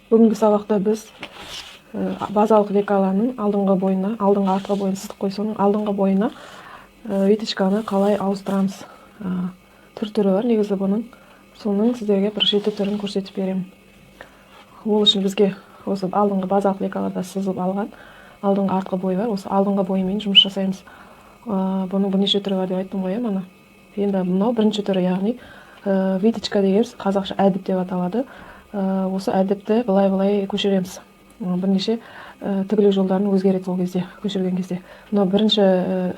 Бүгінгі сабақта біз базалық лекаланың алдыңғы бойына, алдыңғы, артқы бойын сыздық қой, соның алдыңғы бойына виточканы қалай ауыстырамыз? Түр түрі бар негізі бұның. Соның сіздерге бір жеті түрін көрсетіп беремін. Ол үшін бізге осы алдыңғы базалық лекалада сызып алған алдыңғы, артқы бойы бар. Осы алдыңғы бойымен жұмыс жасаймыз. Бұның бірнеше түрі бар деп айттым ғой, иә. Мана енді мынау бірінші түрі, яғни виточка деген, қазақша әдіп деп аталады. Осы әдіпті былай былай көшіреміз. Бірнеше тігілу жолдарын өзгереді сол кезде, көшірген кезде. Мынау бірінші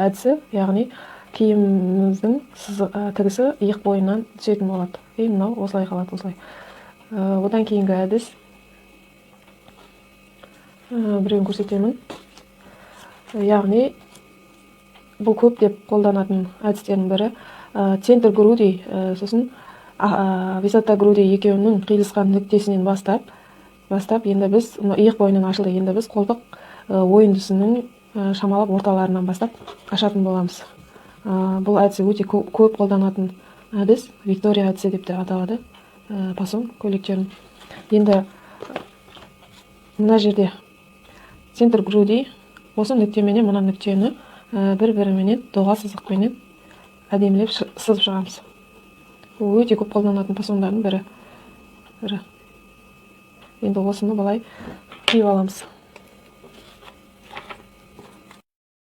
әдісі, яғни киіміміздің тігісі иық бойынан түсетін болады и мынау осылай қалады, осылай. Одан кейінгі әдіс, біреуін көрсетемін, яғни бұл көптеп қолданатын әдістердің бірі. Центр груди, сосын высота груди екеуінің қиылысқан нүктесінен бастап, енді біз мына иық бойынан ашылды, енді біз қолтық ойындысының шамалап орталарынан бастап ашатын боламыз. Бұл әдісі өте көп қолданатын әдіс, Виктория әдісі деп те аталады фасон көйлектерін. Енді мына жерде центр груди, осы нүктеменен мына нүктені бір біріменен доға сызықпенен әдемілеп сызып шығамыз. Бұл өте көп қолданатын фасондардың бірі. Енді осыны былай киіп аламыз.